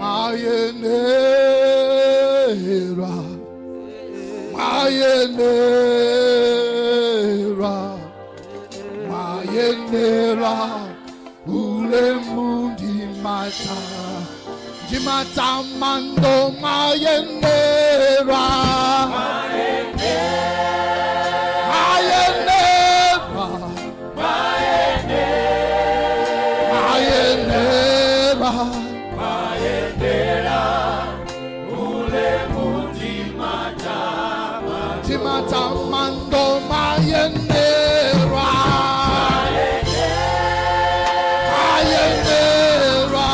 Mayenera, mayenera, mayenera, ulemu ndimata, ndimatamando mayenera, mayenera, mayenera. Timatamando mayenera, mayenera,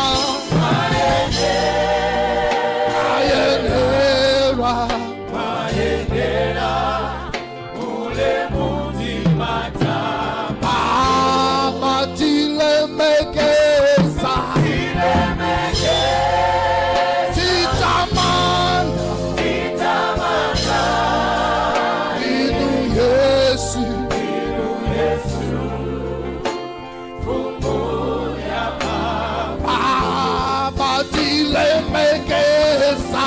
mayenera, Baba tilemekeza, titamanda, inu Yesu, Baba tilemekeza,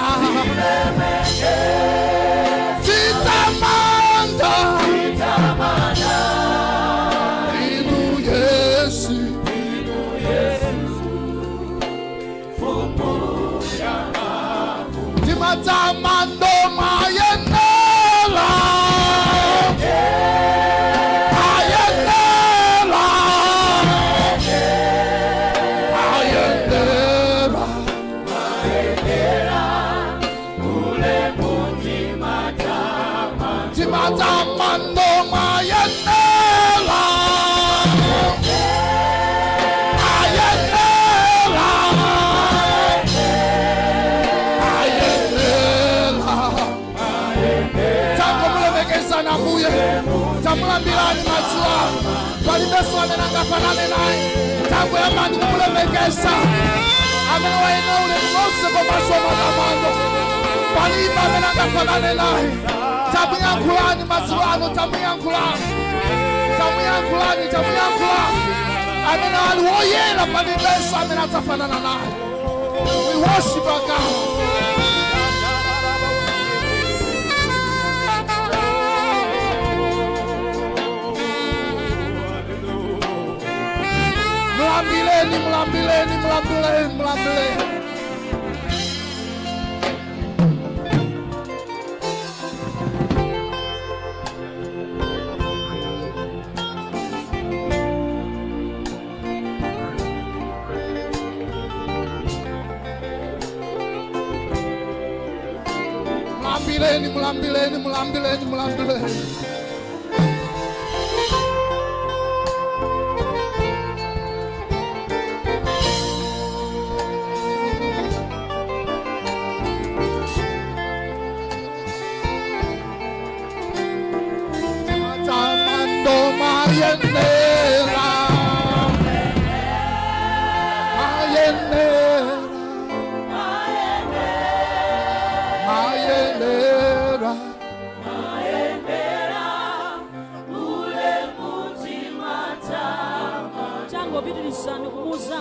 titamanda, inu Yesu. Timatamando mayenera, mayenera, mayenera. Timatamando mayenera, mayenera, mayenera. Tangomulemekezani Ambuye, tamulambirani madzulo, palibenso amene angafanane naye. Tangoyambani kumulemekeza amene wayenera ulemu wonse komanso matamando. Palibe amene angafanane naye. Tamuyankhulani madzulo ano, tamuyankhulani, tamuyankhulani, tamuyankhulani amene ali woyera, palibenso amene adzafanana naye. We worship our God. Mulambireni, mulambireni, mulambireni, mulambireni. Mulambireni, mulambireni, mulambireni, mulambireni. Tamando mayenera, mayenera, mayenera. Tangopitirizani kumuuza.